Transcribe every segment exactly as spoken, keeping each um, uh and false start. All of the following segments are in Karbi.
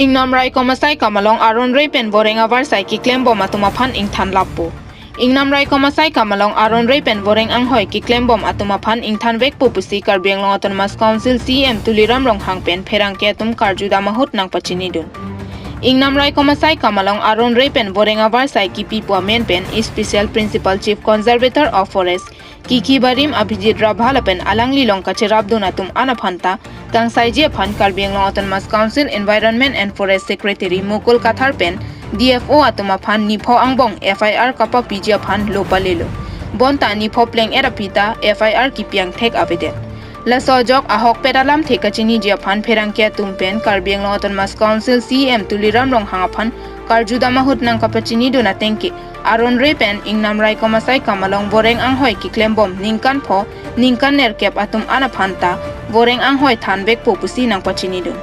Ingnam raikom asai kam along aron re pen voreng avarsai keklembom atum aphan ingthan lappo. Ingnam raikom asai kam along aron re pen voreng anghoi keklembom atum aphan ingthanvekpo pusi Karbi Anglong Autonomous Council C E M Tuliram Ronghang pen pherangke atum karjudam ahut nangpachinidun. Ingnam raikom asai kam along aron re pen voreng avarsai kipi pu amen pen Special Principal Chief Conservator of Forest Kiki Barim, Abhijit Rabha lapen alanglilong kacherapdun atum an aphan ta kangsaiji aphan Karbi Anglong Autonomous Council Environment and Forest Secretary Mukul Kathar pen D F O atum aphan nipho angbong F I R kapapiji aphan lo palelo. Bonta nipho pleng-et aphi ta F I R kipi angthek avedet. Laso ajok ahokpet alamthe kachiniji aphan pherangke atum pen Karbi Anglong Autonomous Council C E M Tuliram Ronghang aphan karjudam ahut nangkapachinidun ateng ke aron re pen ingnam raikom asai kam along voreng anghoi keklembom ningkan pho ningkan nerkep atum an aphan ta voreng anghoi thanvekpo pusi nangpachinidun.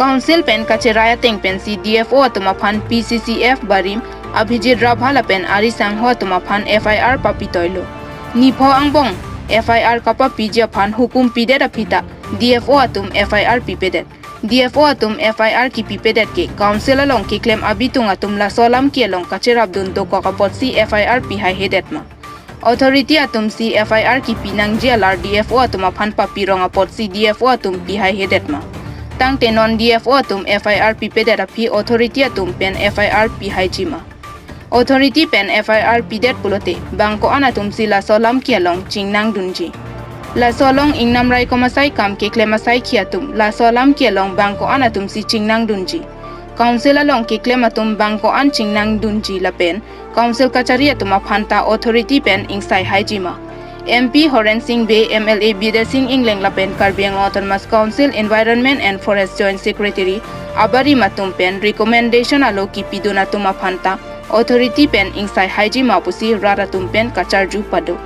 Council pen kacherai ateng pensi D F O atum aphan P C C F Barim, Abhijit Rabha lapen ari sangho atum aphan F I R papitoilo. Nipho angbong F I R kapapiji aphan hukum pidet aphi ta D F O atum F I R pipedet. D F O atum F I R kipipedet ke Council along keklem abitung atum laso alam ke along kacherapdun dokok apotsi F I R pihaihedet ma? Authority atum si F I R kipi nangji alar D F O atum aphan papirong apotsi D F O atum pihaihedet ma? Tangte non D F O atum F I R pipedet aphi authority atum pen F I R pihaiji ma? Authority pen F I R pidet pulote bang ko-an atum si laso alam ke along chingnangdunji? Laso along ingnam raikom asai kam keklem asaikhi atum laso alam ke along bang ko-an atum si chingnangdunji? Council along keklem atum bang ko-an chingnangdunji lapen Council kachari atum aphan ta authority pen ingsaihaiji ma? M P Horen Sing Bey, M L A Bidya Sing Engleng lapen Karbi Anglong Autonomous Council Environment and Forest Joint Secretary abarim atum pen recommendation alo kipidun atum aphan ta authority pen ingsaihaiji ma pusi rat atum pen kacharju pado.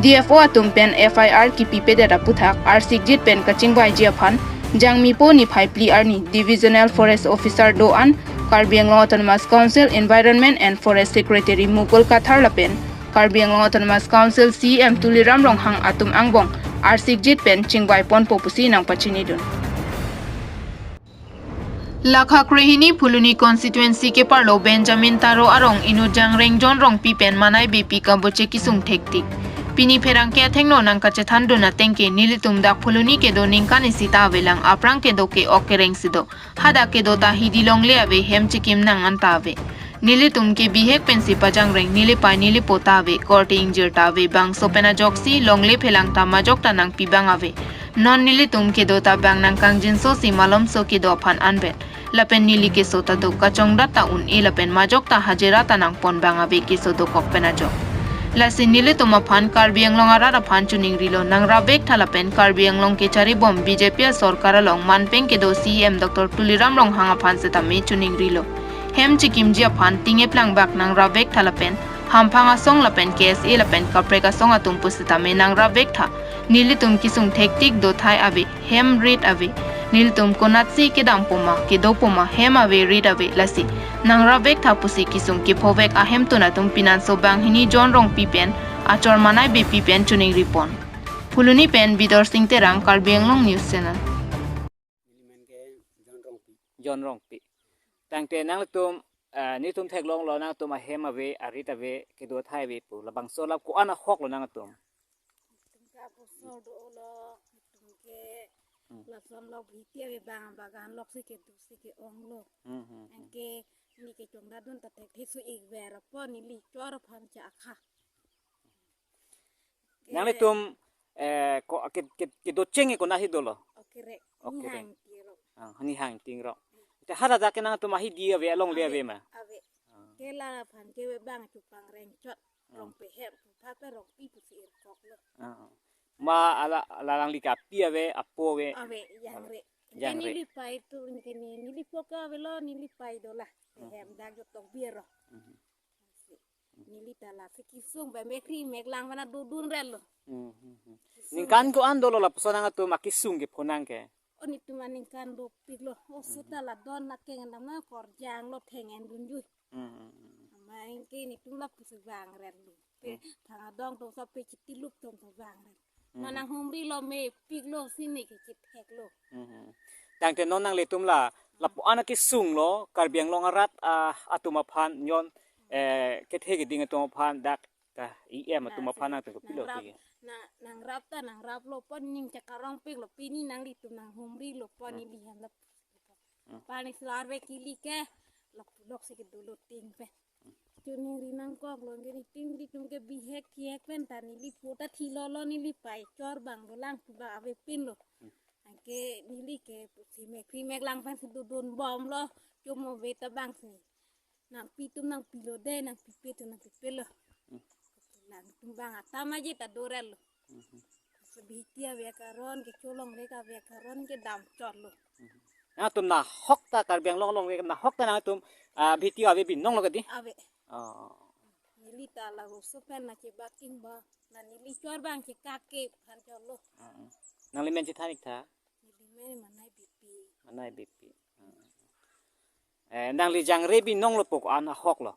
D F O atum pen F I R kipipedet aputhak arsikjit pen kachingvaiji aphan Jangmipo niphai phli arni Divisional Forest Officer do-an Karbi Anglong Autonomous Council Environment and Forest Secretary Mukul Kathar lapen Karbi Anglong Autonomous Council C E M Tuliram Ronghang atum angbong arsikjit pen chingvaiponpo pusi nangpachinidun. Lakha krehini Phuloni constituency keparlo Benjamin Taro arong inut Jangreng John Rongpi pen Manai Beypi kaboche kesung thektik. Pini pherangke athengno nangkachethandun ateng ke nelitum dak Phuloni kedo ningkan isi ta avelang, aphrang kedo ke ok kereng si do. Hadak kedo ta hidi longle ave, hem chikim nang anta ave. Nelitum ke bihek pensi pajangreng, nelipei nelipo ta ave, korte ingjir ta ave, bangso pen ajoksi longle phelang ta majok ta nangpi bang ave. Non nelitum kedo ta bang nangkangjinso si malomso kedo aphan anvet. Lapen neli keso ta do, kachongdat ta un-e lapen majok ta hajira ta nangpon bang ave keso dokok pen ajok. Lasi nelitum aphan Karbi Anglong arat aphan choningrilo, nangrapvek tha lapen Karbi Anglong kecharibom B J P asorkar along manpeng kedo C E M Doctor Tuliram Ronghang aphan setame choningrilo. Hem chikimji aphan ting-eplang bak nangrapvek tha lapen hamphang asong lapen K S A lapen kaprek asong atum pusitame nangrapvek tha. Nelitum kesung thektik, do thai ave, hem rit ave. Nelitum konatsi kedampo ma, kedopo ma, hem ave, rit ave, lasi nangrapvek tha pusi kesung kephovek ahemtun atum pinanso banghini John Rongpi pen achor Manai Beypi pen choningripon. Phuloni pen Bidor Sing Terang, Karbi Anglong News Channel. Neli men ke John Rongpi. John Rongpi. Tangte nanglitum, eh, nelitum theklonglo, nangtum ahem ave, arit ave, kedo thai ave pu, labangso alam ko-an ahoklo nangtum? Nelitum ke abosor dolo, nelitum ke Hmm. lason lok bhiti ave, bang bagan lok si kedo si ke-onglo. Hmm, hmm, hmm. Anke neli kechongdatdun ta thekthe su-ik ver apot neli chor aphan cha akha. Nanglitum, eh, ko, ke, ke, kedocheng ke konat si dolo? Ok kereng. Ok kereng. Nihang tirok. Ah, nihang tingrok. Te hadak ke nangtum ahidi ave, alongle ave ma? Ave. Ah. Ke la aphan ke bang chupang rengchot. Hmm. Rongpi hem, pha pe Rongpi pusi irkoklo. Ah. Ma ala, ala alangli ke api ave, apo ave? Ave, jangre. Ah, jangre. Ke nelipei tu, ke ne, nelipo ke avelo, nelipei dola. Hmm. Hem dak jo tong biro. Hmm. Neli ta lasi kesung ba mekri meklang mana dodun relo. Hmm, hmm, hmm. Kesung. Ningkan ko-an dolo lapuson nangtum akesung kepho nang ke? O, nelitum aningkan dopiklo. O, hmm, suta la don na keng na ma korjanglo theng-en dunjui. Hmm, hmm, hmm. Ama anke nelitum lapuson vang relo. Pe, hmm, thang adong tong sa pe chitilup tong sa vang relo. Hmm. Manang humrilo, mepiklo, sini ke chitheklo. Hmm, hmm. Tangte non nanglitum la lapu-an akesung lo, Karbi Anglong arat, ah, atum aphan, nyon, eh, kethe keding atum aphan, dak ta E M atum aphan nangtum kopilo nang rap, pi ke? Na, nang rap ta nang rap lo pon, ning chekarong pik lo, pini nanglitum nanghumri lo pon. Hmm. Ili han lo. Hmm. Pani selar ve kili ke, lok lok si kedo lo ting pen. Chuning ri nangkok lo, nge ri ting ri tum ke bihek kihek pen ta neli phu ta thilo lo, neli pai chor bang lo, lang pu ba avepin lo. Hmm. Anke neli ke pusi mek pi mek lang pen si dodon bom lo, chomo ve ta bang si. Nangpi tum nangpi lo de, nangpipe tum nangpipe lo. Hmm. Nangtum bang atam aje ta dorel lo. Hmm. Bihek ti ave akaron, kecholongle ave akaron ke dam chot lo. Nangtum nahok ta Karbi Anglong along ke nahok ta nangtum, ah, bihek ti ave binong lo kedi? Ave. Oh. Neli ta laso pen na chebaking ba, na neli chor bang chekake phan chot lo. Hmm. Nangli men chethan ik tha? Neli men Manai Beypi. Manai Beypi. Hmm. Eh, nangli jangre binong lo pu ko-an ahok lo?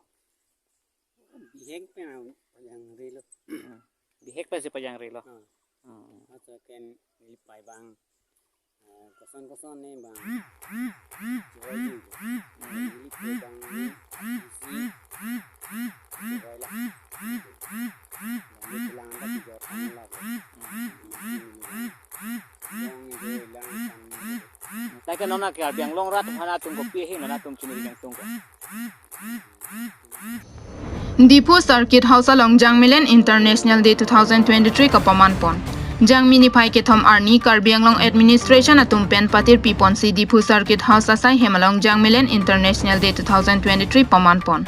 Bihek pen jangre lo. Hmm. Bihek pen si pajangre lo. Hmm. Hmm. Acha ken neli pai bang, eh, koson koson ne bang. Joy ni. Neli pai bang ni. Joy la. Bang ni lang bang joy la. Tangte non Karbi Anglong arat aphan nangtum kopi ahin nangtum chini yang tung ko. Diphu Circuit House along Jangmilen International Day two thousand twenty-three kapaman pon. Jangmi niphai kethom arni Karbi Anglong Administration atum pen patir pi ponsi Diphu Circuit House asai hem along Jangmilen International Day two thousand twenty-three paman pon.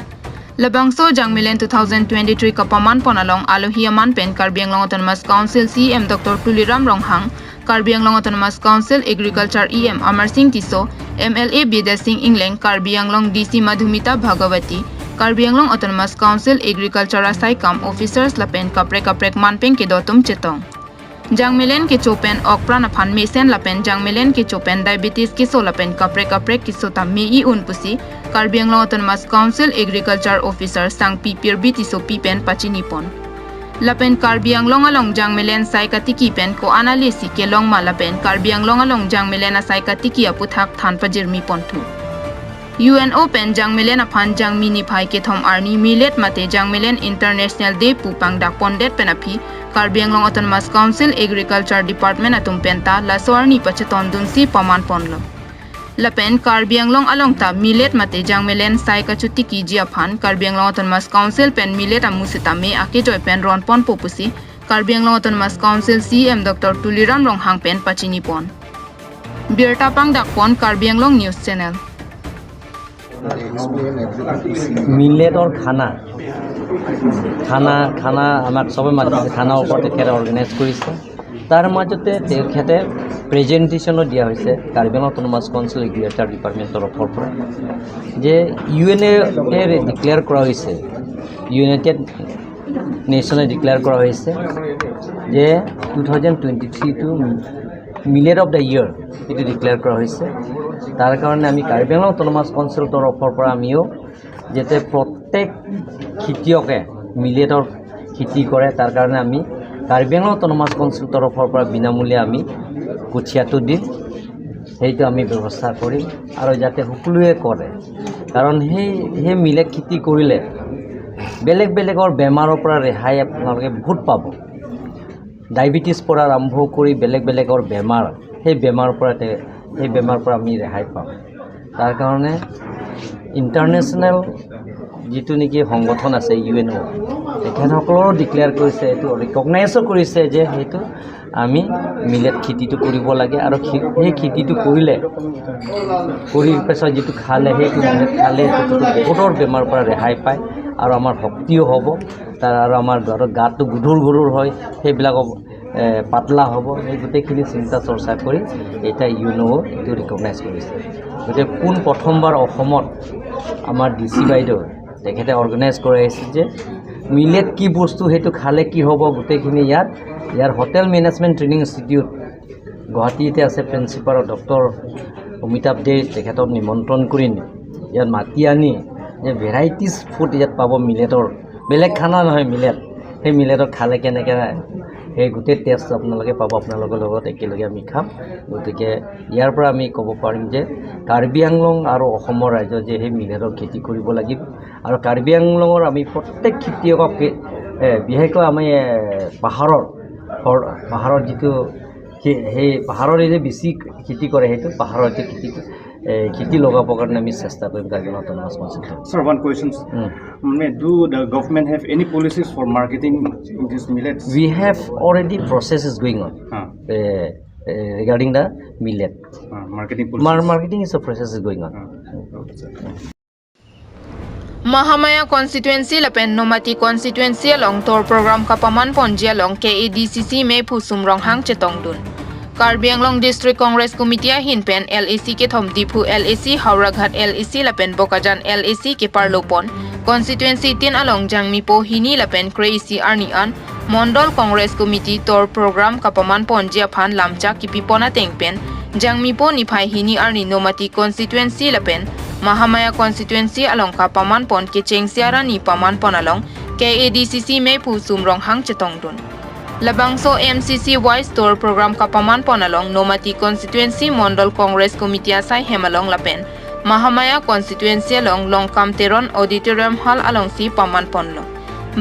Labangso Jangmilen two thousand twenty-three kapaman pon along alohi aman pen Karbi Anglong Autonomous Council C E M Doctor Tuliram Ronghang, Karbi Anglong Autonomous Council Agriculture E M Amarsing Tisso, M L A Bidya Sing Engleng, Karbi Anglong D C Madhumita Bhagawati, Karbi Anglong Autonomous Council Agriculture asai kam officers lapen kaprek kaprek man pen kedo atum chetong. Jangmilen kecho pen okpran aphan mesen lapen jangmilen kecho pen diabetes keso lapen kaprek kaprek keso ta me-i un pusi Karbi Anglong Autonomous Council Agriculture Officer Sangpi Pirbi Tissopi pen pachini pon. Lapen Karbi Anglong along jangmilen sai katiki pen ko-an ale si kelong ma lapen Karbi Anglong along jangmilen asai katiki aputhak than pajirmi ponthu. U N O pen jangmilen aphan Jangmi niphai kethom arni Millet mate Jangmilen International Day pu pangdak pondet pen aphi Karbi Anglong Autonomous Council Agriculture Department atum pen ta laso arni pachetondunsi paman ponlo. Lapen Karbi Anglong along ta millet mate jangmilen sai kachotikiji aphan Karbi Anglong Autonomous Council pen millet amu sitame akejoi pen ron ponpo pusi Karbi Anglong Autonomous Council C E M Doctor Tuliram Ronghang pen pachini pon. Birta pangdak pon Karbi Anglong News Channel. মিলেটৰ খানা খানা খানা আমাক চবে মাতিছে, খানা ওপৰত তেখেতে অৰ্গেনাইজ কৰিছে। তাৰ মাজতে তেখেতে প্ৰেজেণ্টেশ্যনো দিয়া হৈছে কাৰ্বি আংলং অট'নমাছ কাউন্সিল এগ্ৰিকালচাৰ ডিপাৰ্টমেণ্টৰ তৰফৰ পৰা যে ইউ এন এ ডিক্লেয়াৰ কৰা হৈছে, ইউনাইটেড নেশ্যনে ডিক্লেয়াৰ কৰা হৈছে যে টু থাউজেণ্ড টুৱেণ্টি থ্ৰীটো মিলেট অফ দ্য ইয়েৰ এইটো ডিক্লেয়াৰ কৰা হৈছে। তাৰ কাৰণে আমি কাৰ্বি আংলং অট'নমাছ কাউন্সিলৰ তৰফৰ পৰা আমিও যাতে প্ৰত্যেক খেতিয়কে মিলেটৰ খেতি কৰে, তাৰ কাৰণে আমি কাৰ্বি আংলং অট'নমাছ কাউন্সিল তৰফৰ পৰা বিনামূলীয়া আমি কঠীয়াটো দিম, সেইটো আমি ব্যৱস্থা কৰিম আৰু যাতে সকলোৱে কৰে। কাৰণ সেই সেই মিলেট খেতি কৰিলে বেলেগ বেলেগৰ বেমাৰৰ পৰা ৰেহাই আপোনালোকে বহুত পাব। ডায়েবেটিছ পৰা আৰম্ভ কৰি বেলেগ বেলেগৰ বেমাৰ, সেই বেমাৰৰ পৰা তে- সেই বেমাৰৰ পৰা আমি ৰেহাই পাম। তাৰ কাৰণে ইণ্টাৰনেশ্যনেল যিটো নেকি সংগঠন আছে ইউ এন অ', তেখেতসকলেও ডিক্লেয়াৰ কৰিছে, এইটো ৰিকগনাইজো কৰিছে যে সেইটো আমি মিলেট খেতিটো কৰিব লাগে আৰু খে- সেই খেতিটো কৰিলে, কৰি পিছত যিটো খালে, সেইটো মিলেট খালে সেইটো বহুতৰ বেমাৰৰ পৰা ৰেহাই পায় আৰু আমাৰ শক্তিও হ'ব, তাৰ আৰু আমাৰ গাটো গাটো গধুৰ গধুৰ হয়, সেইবিলাকক এ, পাতলা হ'ব। এই গোটেইখিনি চিন্তা চৰ্চা কৰি এতিয়া ইউ এন অ' এইটো ৰিকগনাইজ কৰিছে। গতিকে পোন প্ৰথমবাৰ অসমত আমাৰ ডি চি বাইদেউ তেখেতে অৰ্গেনাইজ কৰাইছে যে মিলেট কি বস্তু, সেইটো খালে কি হ'ব, গোটেইখিনি ইয়াত ইয়াৰ হোটেল মেনেজমেণ্ট ট্ৰেইনিং ইনষ্টিটিউট গুৱাহাটীতে আছে, প্ৰিন্সিপাল ডক্টৰ অমিতাভ দে তেখেতক নিমন্ত্ৰণ কৰি নি ইয়াত মাতি আনি যে ভেৰাইটিজ ফুড ইয়াত পাব মিলেটৰ, বেলেগ খানা নহয় মিলেট, সেই মিলেটৰ খালে কেনেকে সেই গোটেই টেষ্ট আপোনালোকে পাব, আপোনালোকৰ লগত একেলগে আমি খাম। গতিকে ইয়াৰ পৰা আমি ক'ব পাৰিম যে কাৰ্বি আংলং আৰু অসমৰ ৰাইজৰ যে সেই মিলেটৰ খেতি কৰিব লাগিব আৰু কাৰ্বি আংলঙৰ আমি প্ৰত্যেক খেতিয়কক, এ, বিশেষকৈ আমি, এ, পাহাৰৰ, পাহাৰৰ যিটো সেই, সেই পাহাৰৰ এই যে বেছি খেতি কৰে, সেইটো পাহাৰৰ যে খেতি, এ, খেতি লগাবৰ কাৰণে আমি চেষ্টা কৰিম Karbi Anglong autonomous council. Sir, one question. Mm. Do the government have any policies for marketing this millet? We have already process is going on. Ah. Uh, uh, regarding the millet. Ah, marketing policies. Mar- marketing is a process is going on. Ah. Mahamaya constituency lapen Nomati constituency along tour program kapaman ponji along K A D C C mephu Sum Ronghang chetongdun. Karbi Anglong District Congress Committee ahin pen L A C kethom Diphu L A C, Howraghat L A C lapen Bokajan L A C keparlo pon constituency tin along jangmipo hini lapen kre-isi arni an Mondol Congress Committee tour program kapaman ponji aphan lamchak kipi pon ateng pen jangmipo niphai hini arni Nomati constituency lapen Mahamaya constituency along kapaman pon kechengsi arani paman pon along K A D C C mephu Sum Ronghang chetongdun. Labangso M C C wise tour program kapaman pon along Nomati constituency Mondol Congress Committee asai hem along lapen Mahamaya constituency along Longkam Teron Auditorium Hall alongsi paman ponlo.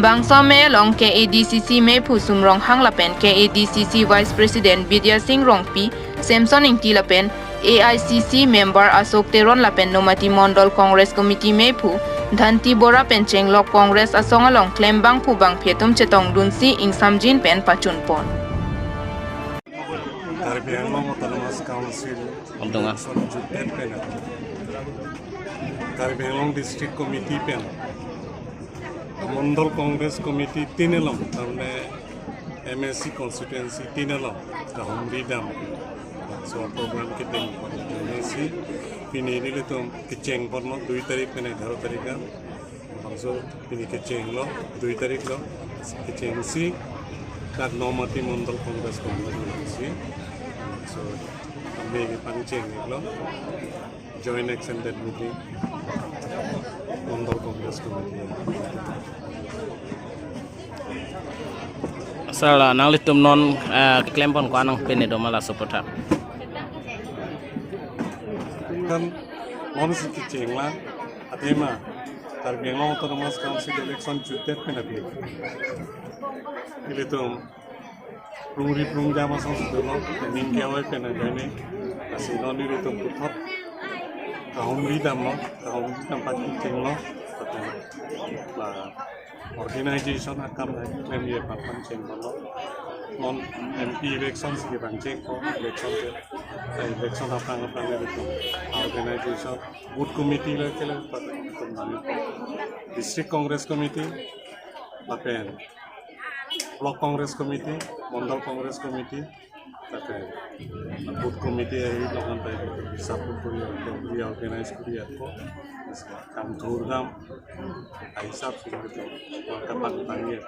Bangso amei along K A D C C mephu Sum Ronghang lapen K A D C C Vice President Bidya Sing Rongpi, Samson Ingti lapen A I C C member Ashok Teron lapen Nomati Mondol Congress Committee mephu Dhanti Bora pen chenglok Congress asong along klembangphu bangphi atum chetongdunsi ingsamjin pen pachun pon. Karbi Anglong Autonomous Council Abdonga. Karbi Anglong District Committee pen Mondol Congress Committee tin along, tarmane M A C constituency tin along kahumri dam. So program kedeng M A C pini nelitum kecheng ponlo dui tarik pen egaro tarik an. Bangso pini kechenglo dui tarik lo, kechengsi dak Nomati Mondol Congress Committee si. So kami pangcheng lo. Joint extended meeting Mondol Congress Committee. Sir, la nanglitum non, eh, keklem pon ko-an nangpinedun ma laso aputhak? Kan non si kecheng la, athema Karbi Anglong Autonomous Council election jutdet pen aphi ilitum prungri prungjam asong si dolo, ning ke-oi pen adai ne, lasi non ilitum puthot kahumri damlo, kahumri dam pachenglo, la organization akam klem ye papan cheng dolo. Non M P election si bang cheng ko, election ke, election aphrang aphrang ilitum organization, booth committee le kele papan ilitum nani, District Congress Committee, lapen Block Congress Committee, Mondol Congress Committee, lapen Booth Committee ahi lokan pai hisab puri, reorganize puri ako, kam thur dam, hisab suri kapang tangye.